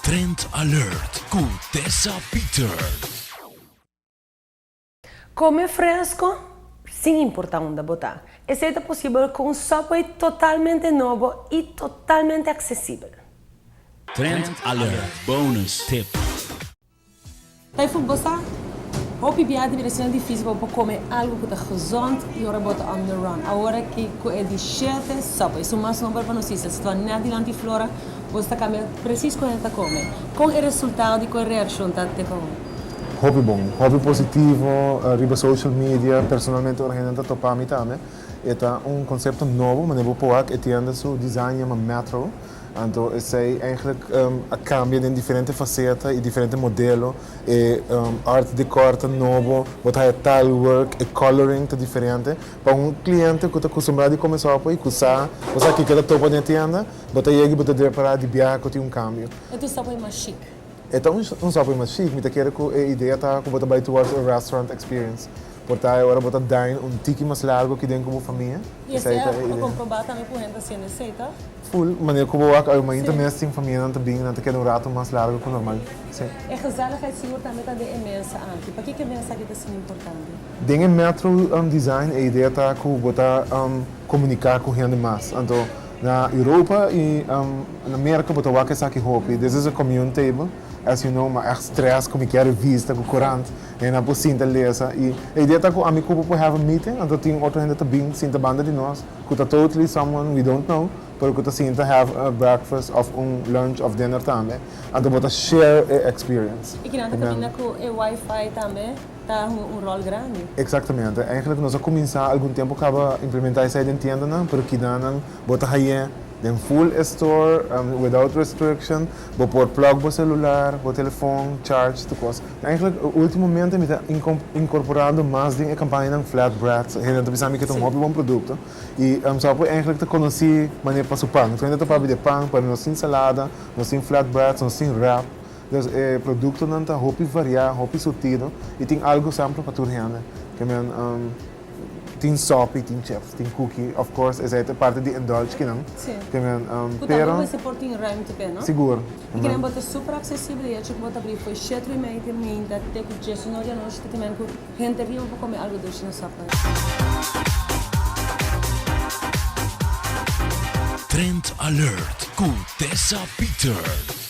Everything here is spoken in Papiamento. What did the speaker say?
Trend Alert ku Tessa Peters. Come fresco sin importa unda bo ta. Esey ta posibel cu un Subway totalmente nobo y totalmente accesibel. Trend Alert Bonus Tip. Typhoon, bo sa, hopi bia di bira asina dificil pa bo por come algo cu ta gezond y ora bo ta on the run. Awor aki cu e di shete Subway, su mas nomber pa nos isla, situa net dilanti Flora, bo ta cambia precies con hende ta come. Con e resultado di cu e reaccion ta te con? Hopi bon, hopi positivo riba social media, personalmente ora hende ta topa mi tambe. E ta un concepto nobo, manera bo por wak e tienda su design yama Metro. Anto esei eigenlijk a cambia den diferente faceta y diferente modelo. E art decor ta nobo, bo ta haya tile work, e coloring ta diferente. Pa un cliente cu ta acostumbra di come sopa y cu sa, bo sa kico ta topa den e tienda, bo ta yega y bo ta prepara di biaha cu tin un cambio. E ta un sopa mas chic. E ta un sopa mas chic. Mi ta kere cu e idea ta cu bo ta bay towards a restaurant experience. Por ta e ora bo ta dine un tiki mas largo ki den ku bo famia. I esei a komprobá tambe ku hende ta hasiendo esei, ta? Full, manera ku bo wak awe mainta mes tin famianan ta bin, nan ta keda un rato mas largo ku normal. Sí. E gezelligheid sigur tambe ta den e mesa aki. Pakiko e mesa aki ta asina importante? Den e Metro Design e idea ta ku bo ta komuniká ku hende mas. Anto na Europa i na Merka bo ta wak esaki hopi. This is a commune table. As you know, ma echt stress ku mi kier revista ku korant. E nan por sinta lesa y e idea ta cu ami cu bo por have a meeting anto tin otro hende ta bin sinta banda di nos cu ta totally someone we don't know pero cu ta sinta have a breakfast of un lunch of dinner tambe anto bo ta share e experience. Y kinan ta caminda cu e wifi tambe ta hunga un rol grandi. Exactamente. Eigenlijk nos a cuminsa algun tempo caba implementa esey den tiendanan pero kidanan bo ta haye den full e store without restriction bo por plug bo celular, bo telefon, charge tur cos. Eigenlijk ultimamente mi ta incorporando mas den e campañanan flatbreads. Hende ta bisa mi cu ta un hopi bon producto. Y Subway eigenlijk ta conoci manera pa su pan. Hende ta papia di pan, pero nos tin salada, nos tin flatbreads, nos tin wrap. Dus e productonan ta hopi varia, hopi surtido y tin algo semper pa tur hende. Ke men. Tin sopi, tin chips, tin cookie, of course esei ta parti di indulge kinan. Sí. Ke men, Ku tambe pero. mester por tin ruimte p'e, no? Sigur. I kinan bo ta super aksesibel i echo ku bo ta abri fo'i shetro i mei te meinta te ku diesunor di anochi ta kimen ku hende riba por kome algu dushi na Subway. Trend Alert ku Tessa Peters.